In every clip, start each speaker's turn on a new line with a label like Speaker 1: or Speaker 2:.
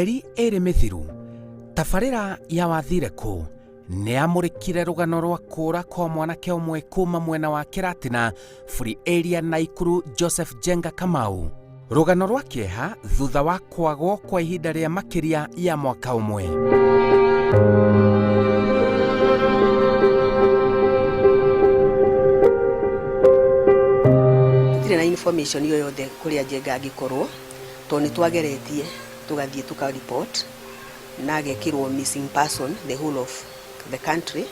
Speaker 1: Mĩeri ĩrĩ mĩthiru, tabarĩra ya Wathire Kũ nĩ yamũrĩkire rũgano rwa kũũra kwa mwanake ũmwe kuma mwena wa Kĩratina, Free Area Naikuru, Joseph Njenga Kamau. Rũgano rwa kĩeha thutha wa kwagwo kwa ihinda rĩa makĩria ya mwaka ũmwe.
Speaker 2: Tũtirĩ na information yo yothe kũrĩa Njenga angĩkorwo, tondũ nĩ twageretie tũgathiĩ tũka report na agekĩrwo missing person the whole of the country.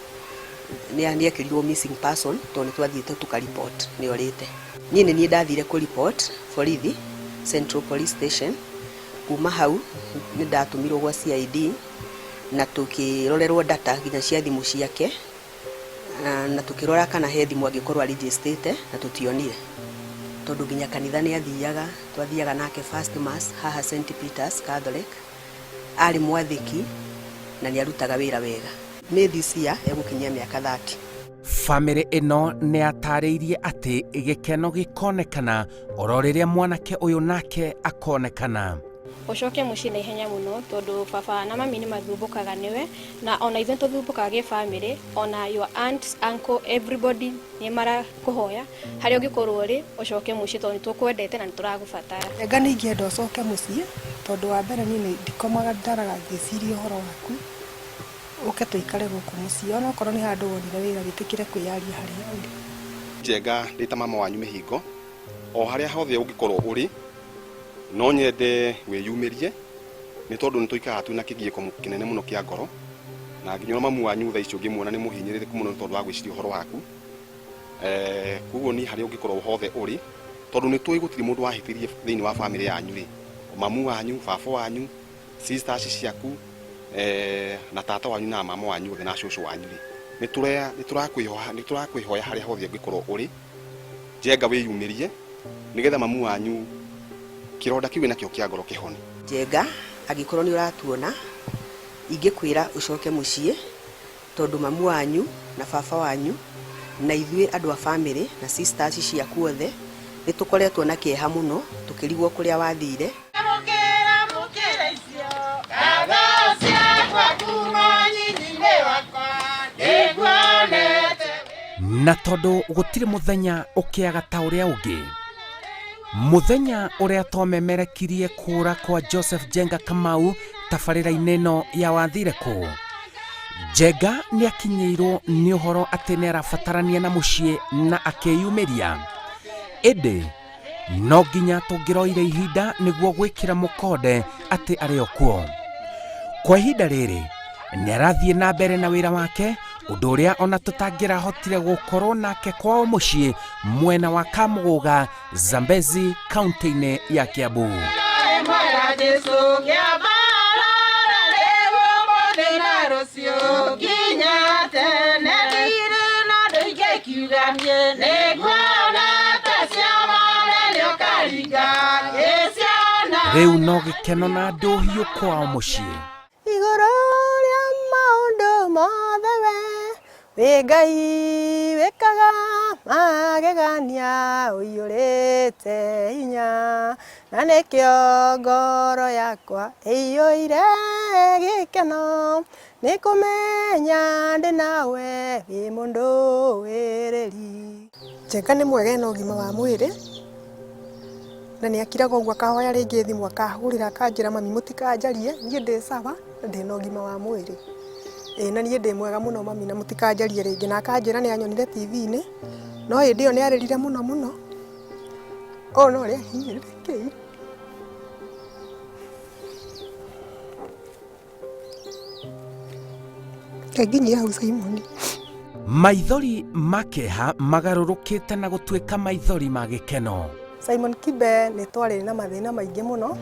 Speaker 2: Nĩ ekĩrirwo missing person tondũ nĩ twathiĩte tũka report nĩ orĩte. Niĩ nĩ niĩ ndathire kũ report borithi Central Police Station. Kuma hau nĩ ndatũmirwo gwa CID na tũkĩrorerwo data nginya cia thimũ ciake na tũkĩrora kana he thimũ angĩkorwo arĩnjĩstĩte na tũtionire. Tondũ nginya kanitha nĩ athiaga, twathiaga nake first mass haha St Peters Catholic, arĩ mwathĩki na nĩ arutaga wĩra wega. May this year egũkinyia mĩaka 30.
Speaker 1: Famĩlĩ ĩno nĩ yatarĩirie atĩ gĩkeno gĩkonekana oro rĩrĩa mwanake ũyũ nake akonekana.
Speaker 3: Ũcoke mũciĩ na ihenya mũno, tondũ baba na mami nĩ mathumbũkaga nĩwe, na ona ithuĩ tũthumbũkaga gĩ family, ona your aunt, uncle, everybody nĩ marakũhoya harĩa ũngĩkorwo ũrĩ ũcoke mũciĩ, tondũ nĩ tũkwendete na nĩ tũragũbatara.
Speaker 4: Njenga nĩ ingĩenda ũcoke mũciĩ, tondũ wa mbere niĩ nĩ ndikomaga ndaraga ngĩciria ũhoro waku, ũke tũikare gũkũ mũciĩ, onokorwo nĩ handũ wonire wĩra wĩtĩkĩre kwĩyaria harĩa ũrĩ.
Speaker 5: Njenga ndĩ ta mama wanyu mĩhingo, o harĩa hothe ũngĩkorwo ũrĩ, no nyende wĩyumĩrie, nĩ tondũ nĩ tũikaraga twĩna kĩgiĩko kĩnene mũno kĩa ngoro, na nginya mamu wanyu thaa ici ũngĩmuona nĩ mũhinyĩrĩrĩku mũno nĩ tondũ wa gwĩciria ũhoro waku. Koguo niĩ harĩa ũngĩkorwo hothe ũrĩ, tondũ nĩ tũĩ gũtirĩ mũndũ wahĩtĩrie thĩinĩ wa bamĩrĩ yanyu rĩ, mamu wanyu, baba wanyu, sisters ciaku, na tata wanyu na mama wanyu othe na cũcũ wanyu rĩ, nĩ tũrakwĩhoya harĩa hothe ũngĩkorwo ũrĩ, Njenga wĩyumĩrie nĩgetha mamu wanyu kĩronda kĩu wĩnakĩo kĩa ngoro kĩhone.
Speaker 2: Njenga, angĩkorwo nĩ ũratuona, ingĩkwĩra ũcoke mũciĩ, tondũ mamu wanyu na baba wanyu na ithuĩ andũ a famĩlĩ na sisters ciaku othe nĩ tũkoretwo na kĩeha mũno tũkĩrigwo kũrĩa wathire.
Speaker 1: Na tondũ gũtirĩ mũthenya ũkĩaga ta ũrĩa ũngĩ, mũthenya ũrĩa twamemerekirie kũũra kwa Joseph Njenga Kamau tabarĩra-inĩ ĩno ya Wathire Kũ, Njenga nĩ akinyĩirwo nĩ ũhoro atĩ nĩ arabatarania na mũciĩ na akĩyumĩria. Ĩndĩ no nginya tũngĩroire ihinda nĩguo gwĩkĩra mũkonde atĩ arĩ o kuo. Kwa ihinda rĩrĩ nĩ arathiĩ na mbere na wĩra wake, ũndũ ũrĩa ona tũtangĩrahotire gũkorwo nake kwao mũciĩ mwena wa Kamũgũga, Zambezi, kaunti-inĩ ya Kiambu. Rĩu no gĩkeno na ndũhiũ kwao mũciĩ.
Speaker 4: Igũrũ rĩa maũndũ mothe we wĩ Ngai wĩkaga magegania ũiyũrĩte hinya, na nĩkĩo ngoro yakwa ĩiyũire gĩkeno, nĩ kũmenya ndĩ nawe wĩ mũndũĩrĩri. Njenga nĩ mwega ena ũgima wa mwĩrĩ, na nĩ akiraga ũguo akahoya rĩngĩ thimũ akahũrĩra akanjĩra mami mũtikanjarie niĩ ndĩ sawa na ndĩna ũgima wa mwĩrĩ. Ĩĩ na niĩ ndĩ mwega mũno mami na mũtikanjarie rĩngĩ. Na akanjĩra nĩ anyonire TV-inĩ, no hĩndĩ ĩyo nĩ arĩrire mũno mũno, ona ũrĩa ahinyĩrĩrĩkĩire. Reke nginyie hau Simon.
Speaker 1: Maithori ma kĩeha magarũrũkĩte na gũtuĩka maithori ma gĩkeno.
Speaker 4: Simon Kibe nĩ twarĩ na mathĩna maingĩ mũno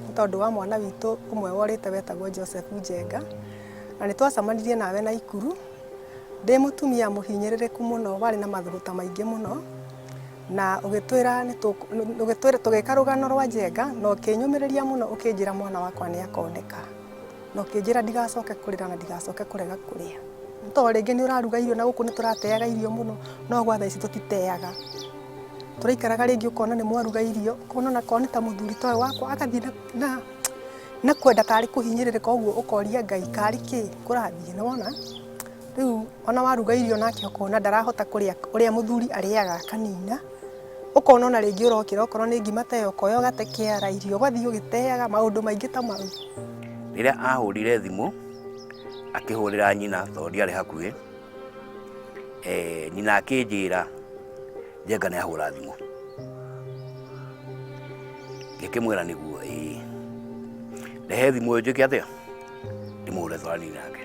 Speaker 4: nĩ tondũ wa mwana witũ ũmwe worĩte wetagwo Joseph Njenga, na nĩ twacemanirie nawe Naikuru ndĩ mũtumia mũhinyĩrĩrĩku mũno warĩ na mathũgũta maingĩ mũno, na ũgĩtwĩra ũgĩtwĩra tũgĩka rũgano rwa Njenga na ũkĩnyũmĩrĩria mũno ũkĩnjĩra mwana wakwa nĩ akoneka, na ũkĩnjĩra ndigacoke kũrĩra na ndigacoke kũrega kũrĩa. Tondũ rĩngĩ nĩ ũraruga irio na gũkũ nĩ tũrateaga irio mũno, no gwa thaa ici tũtiteaga. Tũraikaraga rĩngĩ ũkona nĩ mwaruga irio, ũkona ona korwo nĩ ta mũthuri ta ũyũ wakwa agathiĩ na Na kwenda tarĩ kũhinyĩrĩrĩka ũguo ũkoria Ngai karĩ kĩ kũrathiĩ, nĩwona? Rĩu ona waruga irio nake ũkona ndarahota kũrĩa ũrĩa mũthuri arĩaga akanina, ũkona ona rĩngĩ ũrokĩra okorwo nĩ ngima ta ĩyo ũkoya ũgate kĩara, irio ũgathiĩ ũgĩteaga, maũndũ maingĩ ta mau.
Speaker 6: Rĩrĩa ahũrire thimũ akĩhũrĩra nyina tondũ ndiarĩ hakuhĩ, nyina akĩnjĩra Njenga nĩ ahũra thimũ. Ngĩkĩmwĩra nĩguo ĩĩ. Rehe thimũ ĩyo njĩke atĩa? Ndĩmũhũre twaranĩrie nake.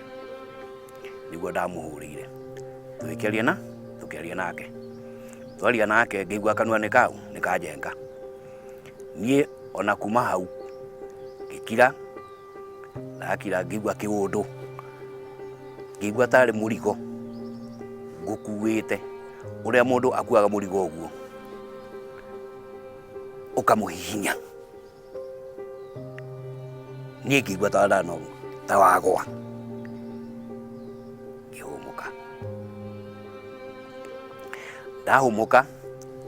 Speaker 6: Nĩguo ndamũhũrĩire. Tũgĩkĩaria na tũkĩaria nake. Twaria nake ngĩigua kanua nĩ kau nĩ ka Njenga. Niĩ ona kuma hau ngĩkira, ndakira ngĩigua kĩũndũ, ngĩigua tarĩ mũrigo ngũkuĩte, ũrĩa mũndũ akuaga mũrigo ũguo ũkamũhihinya. Niĩ ngĩigua ta ndano ta wagwa, ngĩhũmũka. Ndahũmũka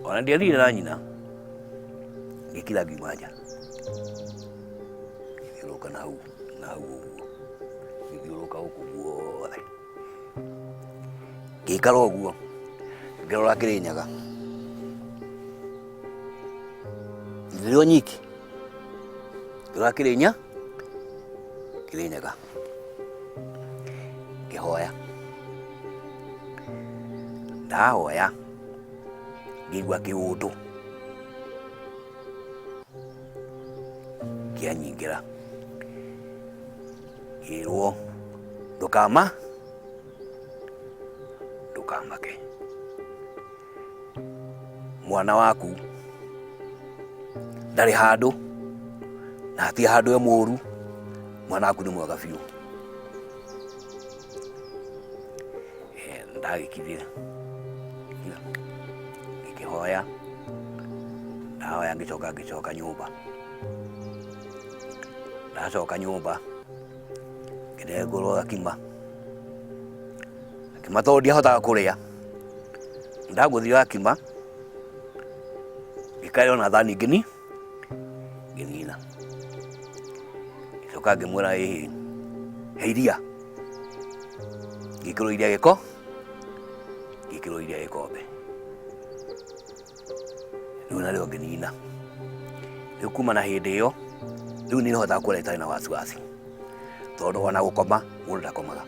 Speaker 6: ona ndiathire na nyina, ngĩkira ngiuma nja, ngĩthiũrũrũka na hau na hau ũguo, ngĩthiũrũrũka gũkũ guothe. Ngĩikara ũguo ngĩrora Kĩrĩnyaga, ndĩrĩ o nyiki, ngĩrora Kĩrĩnya Kĩrĩnyaga, ngĩhoya. Ndahoya ngĩigua kĩũndũ kĩanyingĩra, ngĩrwo ndũkama ndũkamake, mwana waku ndarĩ handũ na hatirĩ handũ e mũru, mwana waku nĩ mwega biũ. Ndagĩkirire ngĩkĩhoya, ndahoya ngĩcoka ngĩcoka nyũmba. Ndacoka nyũmba ngĩnengũrwo gakima, gakima tondũ ndiahotaga kũrĩa, ndagũthire gakima ngĩkarĩa ona thani ngĩni ngĩnina. Ngĩcoka ngĩmwĩra ĩhĩ he iria, ngĩkĩrwo iria gĩko ngĩkĩrwo iria gĩkombe. Rĩu narĩo ngĩnina. Rĩu kuma na hĩndĩ ĩyo, rĩu nĩ hotaga kũrĩa itarĩ na wasiwasi, tondũ ona gũkoma mũndũ ndakomaga.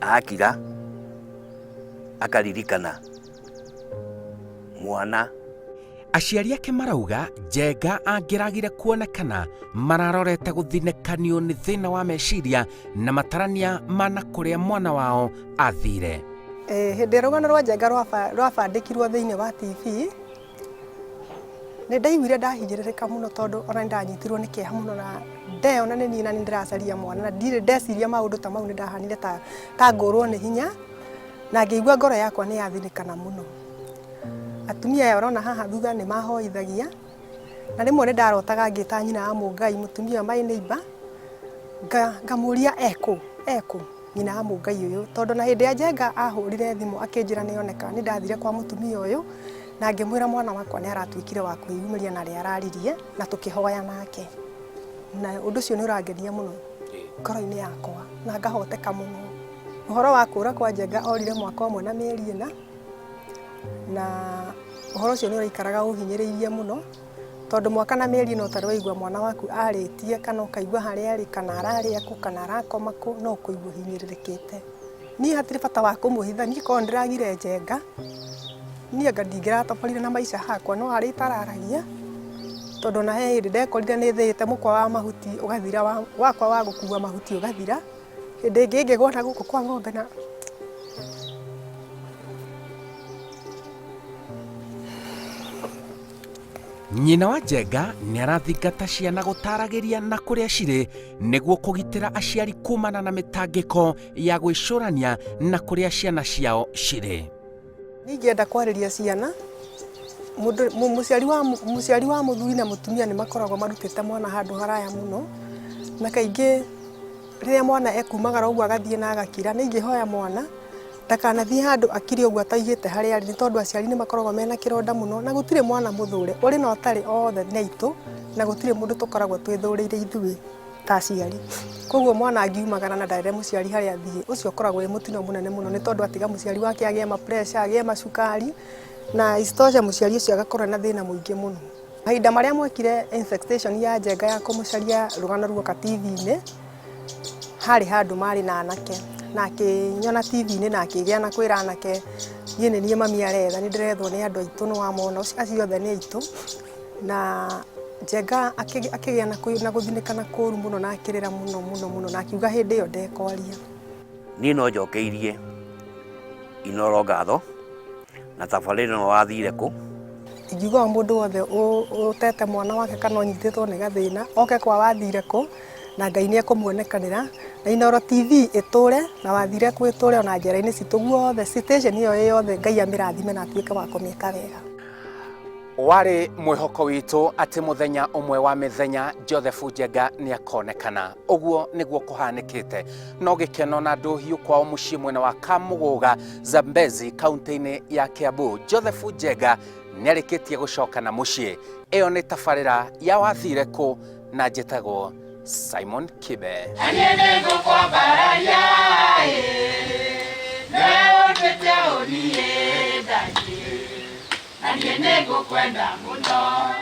Speaker 6: Akira akaririkana mwana.
Speaker 1: Aciari ake marauga Njenga angĩragire kuonekana mararorete gũthinĩkanio nĩ thĩna wa meciria na matarania ma na kũrĩa mwana wao athire.
Speaker 4: Hĩndĩ ĩrĩa rũgano rwa Njenga rwabandĩkirwo thĩinĩ wa TV, nĩ ndaiguire ndahinyĩrĩrĩka mũno tondũ ona nĩ ndanyitirwo nĩ kĩeha mũno na ndeyona nĩ niĩ na nĩ ndĩracaria mwana na ndirĩ ndeciria maũndũ ta mau nĩ ndahanire ta ta ngũrwo nĩ hinya na ngĩigua ngoro yakwa nĩ yathinĩkana mũno. Atumia aya ũrona haha thutha nĩ mahoithagia na rĩmwe nĩ ndarotaga ngĩta nyina wa Mũngai mũtumia my neighbor ngamũria ekũ ekũ nyina wa Mũngai ũyũ tondũ na hĩndĩ ya Njenga ahũrire thimũ akĩnjĩra nĩ oneka nĩ ndathire kwa mũtumia ũyũ na ngĩmwĩra mwana wakwa nĩ aratuĩkire wa kwĩyumĩria na nĩ araririe na tũkĩhoya nake na ũndũ ũcio nĩ ũrangenia mũno ngoro-inĩ yakwa na ngahoteka mũno. Ũhoro wa kũra kwa Njenga orire mwaka ũmwe na mĩeri ĩna na ũhoro ũcio nĩ ũraikaraga ũhinyĩrĩirie mũno tondũ mwaka na mĩeri ĩna ũtarĩ waigua mwana waku arĩtie kana ũkaigua harĩa arĩ kana ararĩa kũ kana arakoma kũ no ũkũigua ũhinyĩrĩrĩkĩte. Niĩ hatirĩ bata wa kũmũhitha, niĩ korwo nĩndĩragire Njenga, niĩ anga ndingĩratoborire na maica hakwa no harĩa itararagia, tondũ ona he hĩndĩ ndekorire nĩ thĩĩte mũkwa wa mahuti ũgathira, wakwa wa gũkua mahuti ũgathira, hĩndĩ ĩngĩ ngĩgwa na gũkũ kwa ng'ombe na
Speaker 1: Nyina wa Njenga nĩ arathingata ciana gũtaragĩria na kũrĩa cirĩ nĩguo kũgitĩra aciari kumana na mĩtangĩko ya gwĩcũrania na kũrĩa ciana ciao cirĩ.
Speaker 4: Ningĩenda kwarĩria ciana, mũndũ mũciari wa mũciari wa mũthuri na mũtumia nĩ makoragwo marutĩte mwana handũ haraya mũno, na kaingĩ rĩrĩa mwana ekumagara ũguo agathiĩ na agakira, nĩ ingĩhoya mwana Ndakanathiĩ handũ akire ũguo ataigĩte harĩa arĩ, nĩ tondũ aciari nĩ makoragwo mena kĩronda mũno, na gũtirĩ mwana mũthũre, ũrĩ na ũtarĩ othe nĩ aitũ, na gũtirĩ mũndũ tũkoragwo twĩthũrĩire ithuĩ ta aciari. Koguo mwana angiumagara na ndarere mũciari harĩa athiĩ, ũcio ũkoragwo wĩ mũtino mũnene mũno, nĩ tondũ atiga mũciari wake agĩe ma pressure, agĩe macukari, na isitoshe mũciari ũcio agakorwo na thĩna mũingĩ mũno. Mahinda marĩa mwekire infestation ya Njenga ya kũmũcaria rũgano ruoka TV-inĩ, harĩ handũ marĩ na anake na akĩnyona TV-inĩ na akĩgĩa na kwĩra anake, niĩ nĩ niĩ mami aretha, nĩ ndĩrethwo nĩ andũ aitũ, nĩ wamona acio othe nĩ aitũ. Na Njenga akĩgĩa na gũthinĩkana kũru mũno na akĩrĩra mũno mũno mũno na akiuga hĩndĩ ĩyo ndekwaria.
Speaker 6: Niĩ no njokeirie Inooro ngatho na tabarĩra ĩno wathire kũ.
Speaker 4: Ingiuga o mũndũ wothe ũtete mwana wake kana ũnyitĩtwo nĩ gathĩna oke kwa wathire kũ, na Ngai nĩ ekũmuonekanĩra, na Inooro TV ĩtũre na wathire kũ ĩtũre ona njera-inĩ citũ guothe, station ĩyo ĩ yothe Ngai amĩrathime na atuĩke wa kũmĩka wega.
Speaker 1: Warĩ mwĩhoko witũ atĩ mũthenya ũmwe wa mĩthenya Joseph Njenga nĩ akonekana. Ũguo nĩguo kũhanĩkĩte. No gĩkeno na ndũhiũ kwao mũciĩ mwena wa Kamũgũga, Zambezi, kaunti-inĩ ya Kiambu. Joseph Njenga nĩ arĩkĩtie gũcoka na mũciĩ. Ĩyo nĩ tabarĩra ya Wathire Kũ na njĩtagwo Simon Kibe.
Speaker 7: Niĩ nĩngũkwambararia ĩ, nĩwe ũnduĩte ũniĩ ndaniĩ, na niĩ nĩngũkwenda mũno.